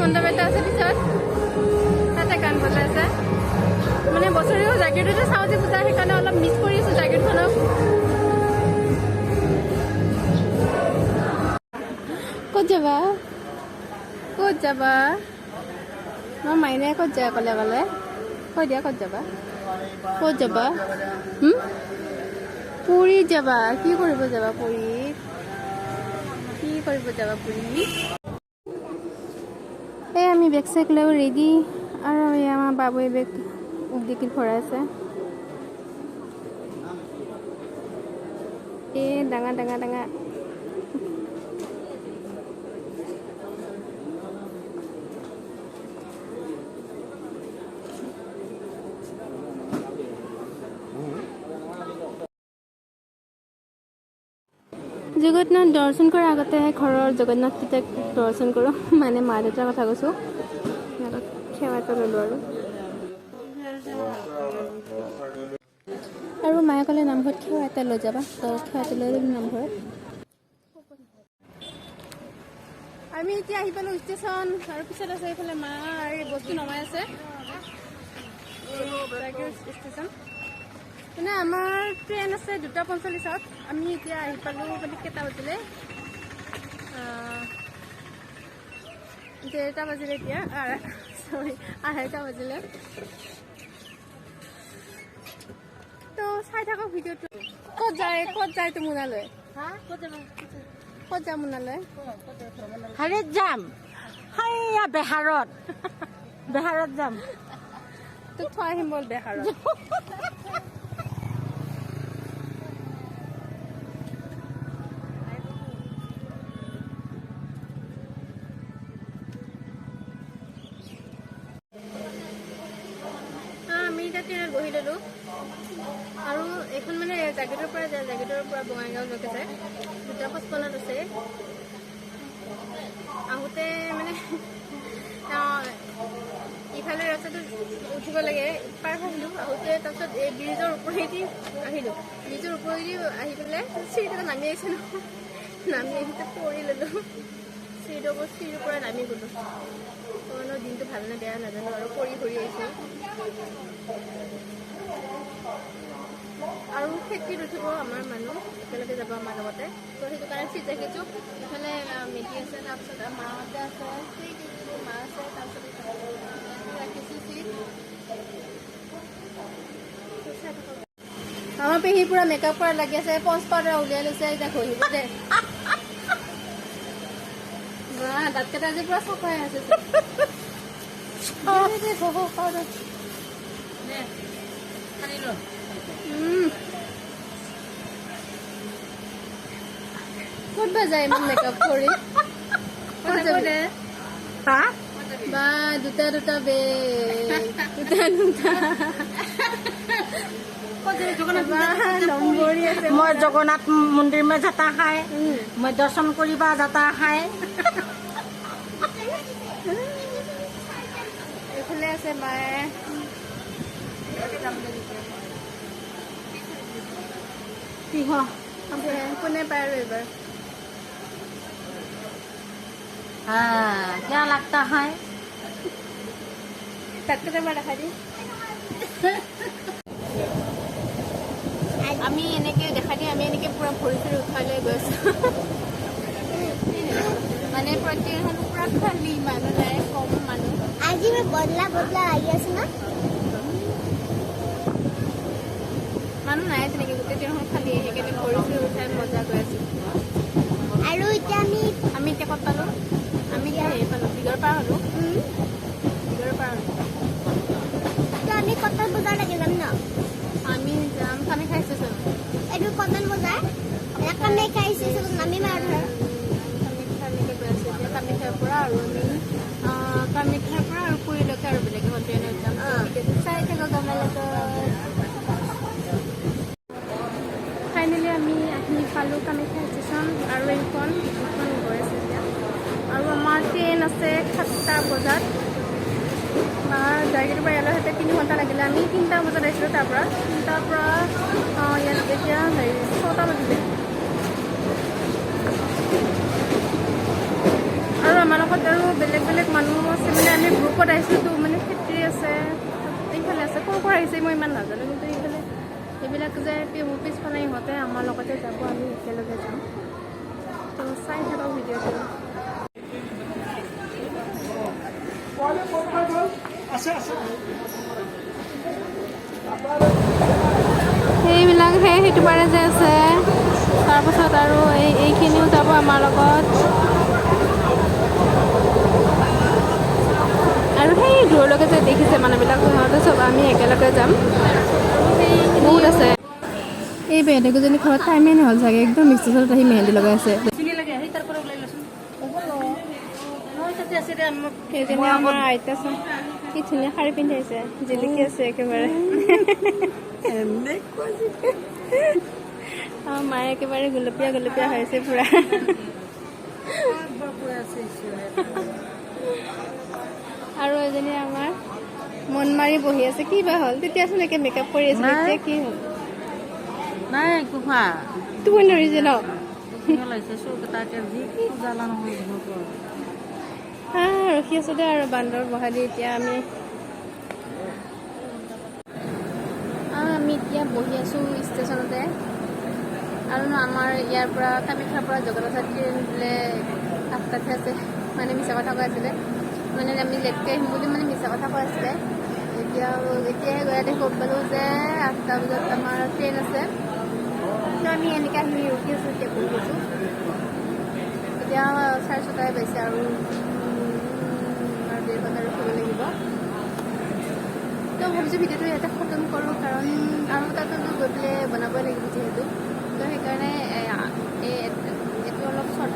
মণ্ডপ এটা আছে পিছত, তাতে গান বজাই আছে। মানে বছৰেও জাগিৰোডতে চাওঁ যে পূজা, সেইকাৰণে অলপ মিছ কৰি আছোঁ জাগিৰোডখনক। ক'ত যাবা, ক'ত যাবা? মই মাইনাই ক'ত যায় অকলে অকলে? কৈ দিয়া, ক'ত যাবা, ক'ত যাবা? পুৰীত যাবা? কি কৰিব যাবা পুৰীত? কি কৰিব যাবা পুৰীত? এই আমি বেগ চেগ লৈ ৰেডি আৰু এই আমাৰ বাবুৱে বেগ ডিকিত ভৰাই আছে। এই ডাঙৰ ডাঙৰ ডাঙৰ জগন্নাথ দৰ্শন কৰাৰ আগতে ঘৰৰ জগন্নাথ পিতাক দৰ্শন কৰোঁ, মানে মা দেউতাৰ কথা কৈছোঁ, সিহঁতক সেৱা এটা ল'লোঁ। আৰু মায়ে ক'লে নামঘৰত সেৱা এটা লৈ যাবা, তো সেৱা এটা লৈ ল'লোঁ নামঘৰত। আমি এতিয়া আহি পালোঁ ষ্টেচন আৰু পিছত আছে এইফালে মা আৰু বস্তু নমাই আছে। ষ্টেচন মানে আমাৰ ট্ৰেইন আছে 2:45ত। আমি এতিয়া আহি পালোঁ, মানে কেইটা বাজিলে? 1:30 বাজিলে এতিয়া, চৰি, 2:30 বাজিলে। তো চাই থাকক ভিডিঅ'টো। ক'ত যায়, ক'ত যায় তো মোনালৈ? ক'ত যাম মোনালৈ? হেৰিত যাম, হাইয়া বেহাৰত, বেহাৰত যাম। তোক থৈ আহিম ব'ল বেহাৰত। আমি এতিয়া ট্ৰেইনত বহি ল'লোঁ আৰু এইখন মানে জাগিৰোডৰ পৰা যায়, জাগিৰোডৰ পৰা বঙাইগাঁওলৈকে যায়। 2:55ত আছে। আহোঁতে মানে ইফালে ৰাস্তাটোত উঠিব লাগে, পাৰ হৈ আহিলোঁ আহোঁতে। তাৰপিছত এই ব্ৰিজৰ ওপৰেদি আহিলোঁ, ব্ৰিজৰ ওপৰেদি আহি পেলাই চিৰিটো নামি আহিছোঁ ন, নামি আহি পৰি ল'লোঁ চিৰিটোৰ ওপৰত, চিৰিৰ পৰা নামি গ'লোঁ। ন দিনটো ভাল নে বেয়া নাজানো আৰু পৰি ঘূৰি আহিছোঁ। আৰু খেতিত উঠিব আমাৰ মানুহ একেলগে যাব আমাৰ লগতে, তো সেইটো কাৰণে চিট ৰাখিছোঁ। ইফালে মেধি আছে, তাৰপিছত মাহঁতে আছে, মা আছে, তাৰপিছত ৰাখিছোঁ চিট। আমাৰ পেহী পুৰা মেকআপ কৰা লাগি আছে, পঞ্চ পাউডাৰ উলিয়াই লৈছে, এতিয়া ঘঁহিব দে। দাঁতকেইটা আজি পুৰা চফাই আছে। পাউডাৰ ক'ত বা যায় ইমান মেকআপ কৰি? ক'ত যাবি? বা দুটা দুটা বেগ, দুটা দুটা। মই জগন্নাথ মন্দিৰ মই যাতা খাই, মই দৰ্শন কৰিবা যাতা খাই। এইফালে আছে মায়ে। কোনে পায় আৰু এইবাৰ? क्या लगता है? তাতকৈ এবাৰ দেখাই দিম। আমি এনেকে দেখাই দিম, আমি এনেকে পুৰা ভৰি চৰি উঠাই লৈ গৈ আছো। মানে পুৰা ট্ৰেইনখন পুৰা খালী, মানুহ নাই, কম মানুহ। আজি মই বদলা বদলা লাগি আছে না? মানুহ নাই তেনেকে, গোটেই ট্ৰেইনখন খালী, সেইকাৰণে ভৰি চৰি উঠাই মজা গৈ আছো। আৰু এতিয়া আমি এতিয়া ক'ত পালো? আমি এতিয়া হেৰি পালো, বিগৰ পাৰ হলো, বিগৰ পাৰ হলো। আমি কটন বজাৰলৈকে যাম ন? আমি যাম কামাখ্যা ষ্টেচন। এইটো কটন বজাৰ, কামাখ্যা ষ্টেচনত নামিম আৰু ধৰ। কামাখ্যালৈকে গৈ আছো এতিয়া। কামাখ্যাৰ পৰা আৰু আমি কামাখ্যাৰ পৰা আৰু পুৰীলৈকে আৰু বেলেগ এখন ট্ৰেইনত যাম। চাই থাকক আমাৰ লগত। ফাইনেলি আমি আহি পালোঁ কামাখ্যা ষ্টেচন আৰু এইখন এইখন গৈ আছে এতিয়া। আৰু আমাৰ ট্ৰেইন আছে 7টা বজাত। জাগিৰোডৰ পৰা ইয়ালৈ আহোঁতে 3 ঘণ্টা লাগিলে। আমি 3টা বজাত আহিছিলোঁ তাৰ পৰা, 3টাৰ পৰা ইয়াত এতিয়া হেৰি 6টা বাজিলে। আৰু আমাৰ লগত আৰু বেলেগ বেলেগ মানুহ আছে। ওপৰত আহিছোঁতো, মানে ফেক্টৰী আছে এইফালে আছে, ক'ৰ পৰা আহিছে মই ইমান নাজানো, কিন্তু এইফালে এইবিলাক যে মোৰ পিছফালে ইহঁতে আমাৰ লগতে যাব, আমি একেলগে যাম। তো চাই থাকক ভিডিঅ'টো। সেইবিলাক সেইটো পাৰে যে আছে, তাৰপাছত আৰু এইখিনিও যাব আমাৰ লগত। আৰু সেই দূৰলৈকে যে দেখিছে মানুহবিলাক, সিহঁতে চব আমি একেলগে যাম। বহুত আছে। এই বাইদেউকেইজনী ঘৰত টাইমেই নহ'ল চাগে, একদম ষ্টেচনত আহি মেহেন্দি লগাই আছে। সেইজনী আমাৰ আইতা, কি ধুনীয়া শাৰী পিন্ধি আহিছে, জিলিকি আছে একেবাৰে। আমাৰ মায়ে একেবাৰে গুলপীয়া গুলপীয়া হৈ আছে পুৰা। আৰু এজনী আমাৰ মন মাৰি বহি আছে, কি বা হ'ল, তেতিয়াচোন একে মেকআপ কৰি আছিল, এতিয়া কি হ'ল? নাই একো খোৱা, টোপনি ধৰিছে ন? ৰখি আছো দে আৰু বান্দৰ বহাই দি। এতিয়া আমি এতিয়া বহি আছো ষ্টেচনতে। আৰু ন আমাৰ ইয়াৰ পৰা কামাখ্যাৰ পৰা জগন্নাথৰ ট্ৰেইন বোলে 8টাতহে আছে, মানে মিছা কথা কৈ আছিলে, মানে আমি লেটকৈ আহিম বুলি মানে মিছা কথা কৈ আছিলে। এতিয়া এতিয়াহে গৈ ইয়াতে গম পালোঁ যে 8টা বজাত আমাৰ ট্ৰেইন আছে। তো আমি এনেকৈ আহি ৰখি আছোঁ, এতিয়া বহি আছোঁ। এতিয়া 6:30 পাইছে আৰু 1.5 ঘণ্টা ৰখিব লাগিব। তো ভাবিছোঁ ভিডিঅ'টো ইয়াতে খতম কৰোঁ, কাৰণ আৰু তাতো গৈ পেলাই বনাবই লাগিব যিহেতু, তো সেইকাৰণে এইটো অলপ শ্বৰ্ট